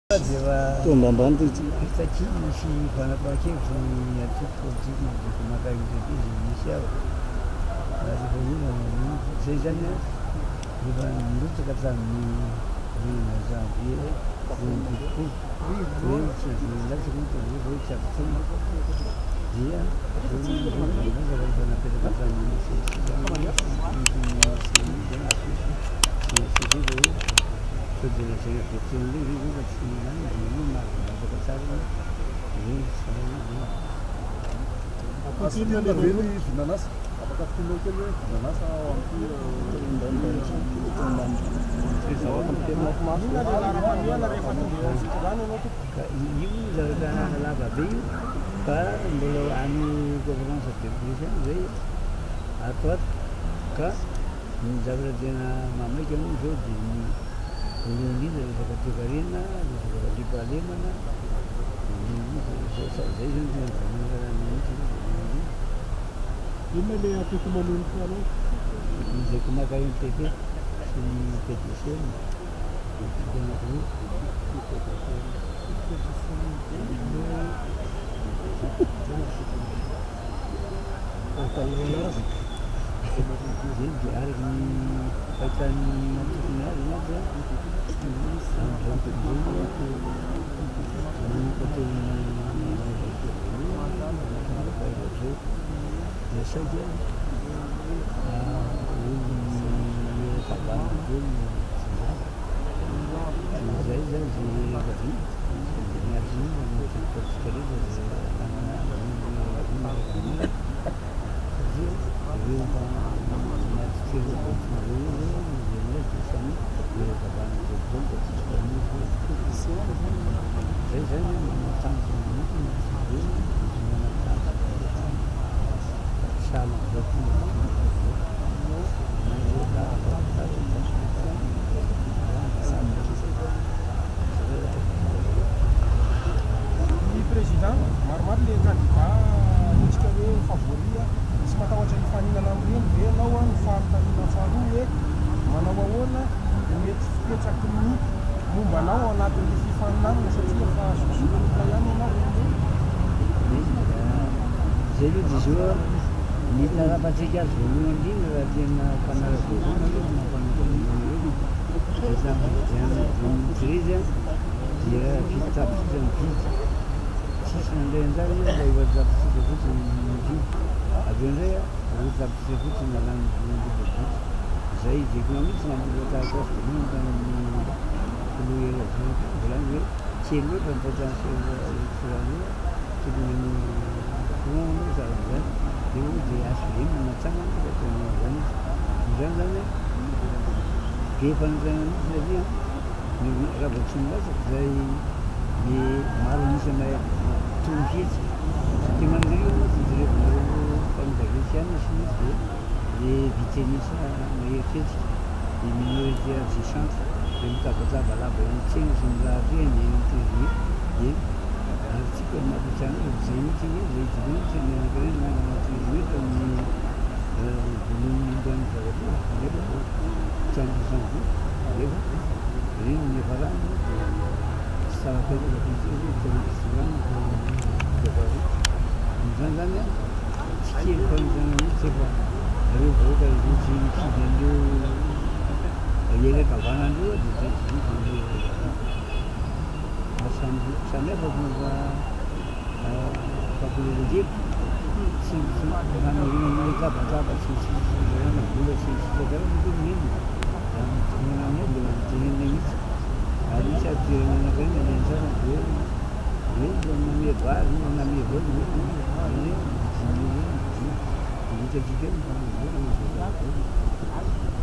Tonga ambany ity. Fitakiana sy fanapahan-kevitry ny antoko politika ny maka MPP izay misy ao. Ary efa ela no nanomboka. Izay izany an, efa nirotsaka tamin'ny volana janvier 72 hoe tsy nilatsaka moa tamin'izay fa hoe tsy ampy taona dia avy eo moa nilatsaka efa napetraka tamin'ny CSI izany ny CENI izany HCC fa hoe Sao dia lazaina virtuel indray ve izao fa tsy lany dia io mahazo milatsaka tsara io ireny tsy tsara io. Azo fintinina ve ny vinan'asa? Afaka fintinina kely hoe vinan'asa ao amin'ity Ka io zavatra lava be io fa mbola any conférence de presse any zay ato ato ka Ny zavatra tena mahamaika moa izao dia ny voalohany indrindra resaka toekarena, resaka fandriampahalemana, izay izany no tena voalohany mihitsy aloha voalohany indrindra. Inona ilay antoko manolotra anao? Ny Jekomaka MPP sy ny PDCM, ny antoko anankiroa. Izay dia araka ny fahitan'ny antokony azy mantsy an, amin'izao fotoana izao nanomboka teo amin'ny vaovao voalohany nanapaka izao dia saika olon'ny havanana daholo no tsy miala. Dia izay izany izay efa vita dia miandry ny antoko politika rehetra izay hanana olona havanana. Satria ireo mba miady kely ohatran'ireo ireo no miverina dia samy miray-kavanana daholo daholo fa tsisy mpamory hoe zay zany an manana tanjona manokana tsy miverina dia manana tanjona fa tsy sahala amin'izao koa ny zao na hoe Ny président, maromaro le candidat ataontsika hoe favori a, tsy matahotra hifaninana amin'ireny ve ianao a, ny fanontaniana faharoa hoe manao ahoana ny mety fipetraky ny momba anao ao anatin'le fifaninanana satria efa zokizokin'olona ihany ianao. Zay aloha dia zao a, ny hitarafantsika azy voalohany indrindra raha tena mpanara-baovao nareo no mampanontaniana anareo dia tamin'ny fifidianana 2013 dia fito tapitrisa nifidy, tsisy nandray anjara nefa mba efatra tapitrisa fotsiny no nifidy, avy eo indray roa tapitrisa fotsiny nalàn'ny filohan'ny Repoblika, izay heverina mihitsy nandefa taratasy voalohany tany amin'ny filoha Hery Rajaonarimampianina hoe kely loatra ny potentiel électoral io. Tokony hanao front aloha sahala amin'izany, nefa moa dia HVM no natsangana fa tsy nanao an'izany izy. Izany izany an, be fanantenana mihitsy satria ny raha vao tsy milatsaka izay ny maro an'isa mahay toro fihetsika. Aty Manangareva moa tsy jerevinareo mpanao gazety ihany sy ny dia le vitsy an'isa mahery fihetsika, ny minorité agissante, le mitabataba lava eny an-tsena sy ny raharaha eny amin'ny trésorier dia Ary tsika ny mampitrano fa izay mihitsy anie izay jerena mihitsy ny anankiray nanana trésorier tamin'ny voalohany nindrany zava-doza nefa tsy ampiasany vola nefa ireny ny niafarany dia tsy tsara petraka be intsony hoe tena fitondrana fa fiafarany izany zany an tsy kely fanentanana mihitsy fa ireo vahoaka izay tsy mifidy an'ireo elakavanana ireo dia tsy mifidy an'ireo Samy hafa fomba fampielezan-kevitra, tsy fanorenana tabataba sy ny sisa sy fizarana vola sy ny sisa daholo ny tokony inona raha ny finoana anay dia mba tenenina mihitsy ary misy ary toerana anankiray ny alain'ny sasany dia hoe hoe nanome vary na nanome vola hoe hoe dimy dia hitantsika eo ny fanome vola.